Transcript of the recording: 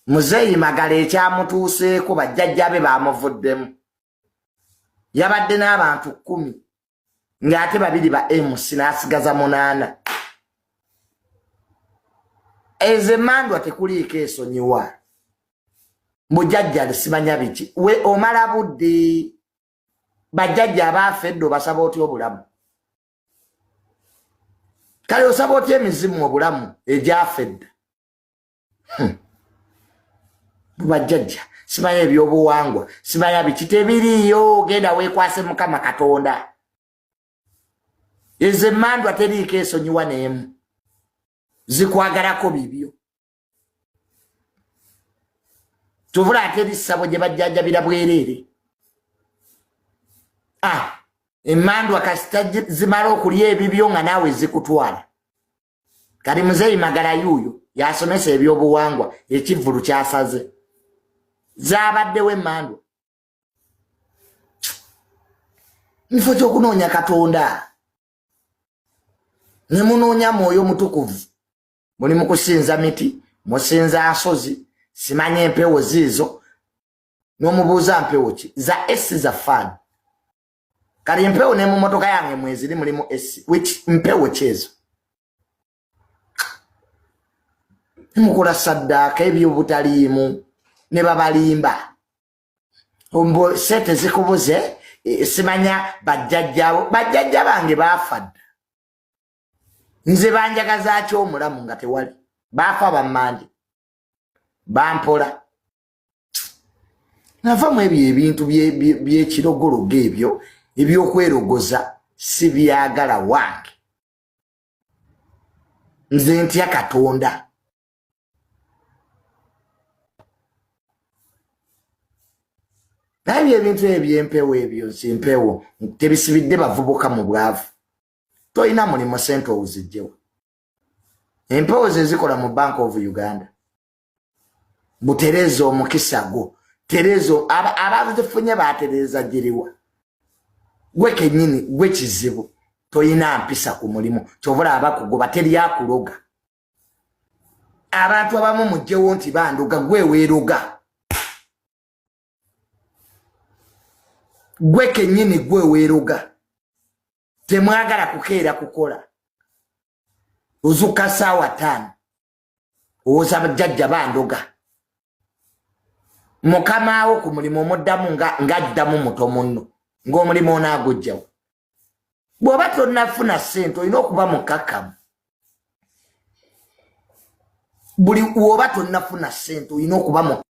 Muzeeyi Magala ekyamutuuseeko, bajjajja be bamuvuddemu. Yabadde n'abantu 10 ng'ate 2 ba MC, n'asigaza 8. Ezo emmandwa tekuliiko esonyiwa. Bujjajja simanya biki, we omala budde. Bajjajja abaafa edda obasaba otya obulamu? Kale osaba otya emizimu obulamu egyafa edda? Bubajjajja simanya ebyobuwangwa, simanya biki, tebiriiyo. Genda weekwase Mukama Katonda. Ezo emmandwa teriiko esonyiwa n'emu, zikwagalako bibyo. Tubula ate ebisabo gye bajjanjabira bwereere. Emmandwa kasita zimala okulya ebibyo nga naawe zikutwala. Kati Muzeeyi Magala yuuyo yasomesa ebyobuwangwa, ekivvulu kyasaze, zaabaddewo emmandwa. Nifo ky'okunoonya Katonda ne munoonya Mwoyo Mutukuvu, muli mu kusinza miti, musinza nsozi, simanya empewo ziizo. N'omubuuza mpewo ki? Za AC, za fan. Kati empewo ne mu motoka yange mweziri, mulimu AC, which mpewo kyezo? Mukola saddaaka ebyobutaliimu ne babalimba mbu sente zikubuze. Simanya bajjajjabo, bajjajja bange baafa dda. Nze banjagazaaki omulamu nga tewali? Baafa bammanje, bampola. Nava mu ebyo ebintu byekirogologo, ebyo ebyokwerogoza sibyagala wange. Nze ntya Katonda. Naye ebyo ebintu ebyempewo, ebyo simpewo, tebisibidde bavubuka mu bwavu. Tolina mulimu, sente owuzijjewo? Empewo ze zikola mu Bank of Uganda. Butereeza omukisa gwo, tereeza. Abazifunye batereeza giriwa? Gwe kenyini gwe kizibu, toyina mpisa ku mulimu, kyovula abakugoba. Teryakuloga. Abantu abamu mugjewo nti bandoga, gwe weeroga, gwe kenyini gwe weeroga. Temwagala kukeera kukola, ozuka saawa 5, owoza bajjajja bandoga. Mukamaawo ku mulimu omuddamu ng'addamu muto munno, ng'omulimu onaagujjawo. Bw'oba tonnafuna ssente, olina okuba mukakkamu. Buli woba tonnafuna ssente, olina okuba.